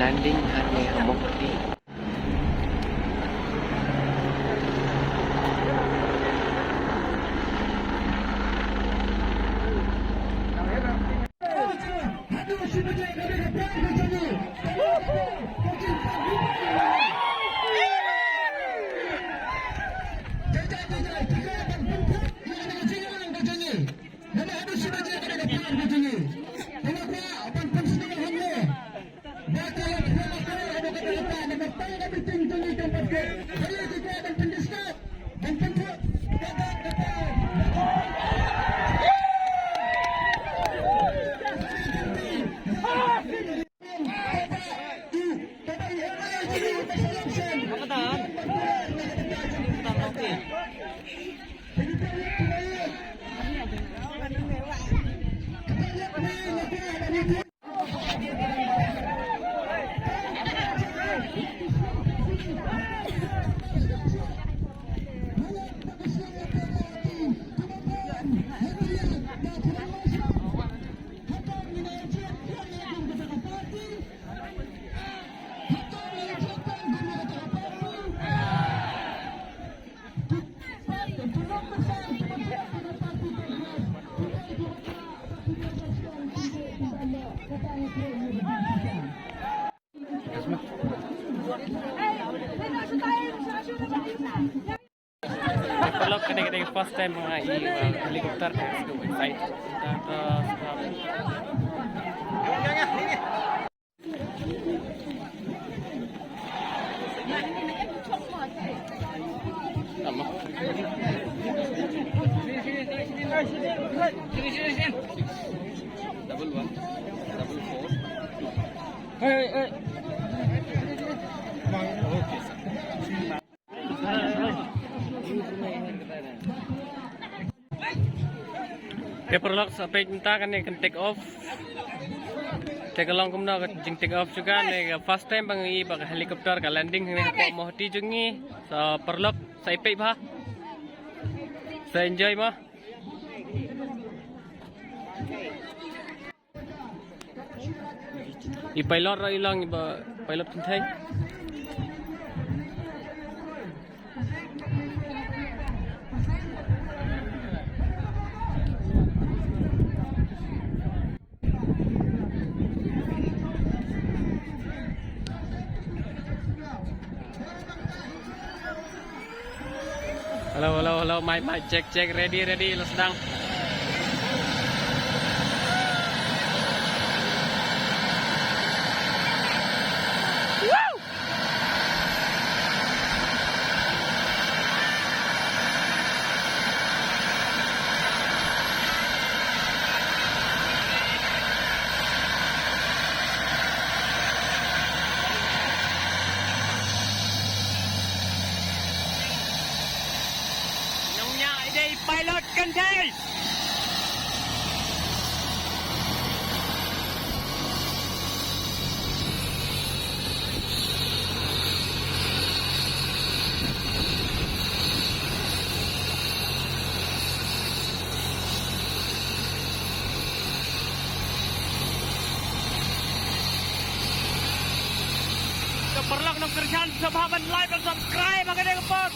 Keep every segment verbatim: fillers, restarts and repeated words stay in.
Landing hangne ha Mawhati. Paralok, kane ka dei ka first time nga ïohi, uh, helicopter, so excited. Uh, uh, Double one, double four. Hey, hey. Okay, sir. Te paralok, sa peit mynta kane kan take off. Te ka long kumno ka jing take off jong ka, ne ka first time ba ngi ïohi ba ka helicopter ka landing hangne hapoh Mawhati jong ngi. Sa paralok, sa ïa peit bha. Sa enjoy mo. I pilot ruh i long iba pilot kynthei. Hello, hello, hello, mic, mic, check, check, ready, ready, la sdang. Nongñiah i dei pilot kynthei. Ka paralok nongkyrshan, sngewbha ban like, ban subscribe ha kane ka por.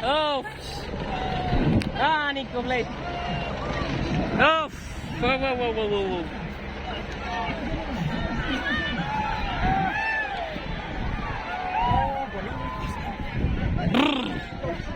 Oh. Ah, ni ko blade. Oh. Wow, wow, wow, wow, wow, wow. Brr.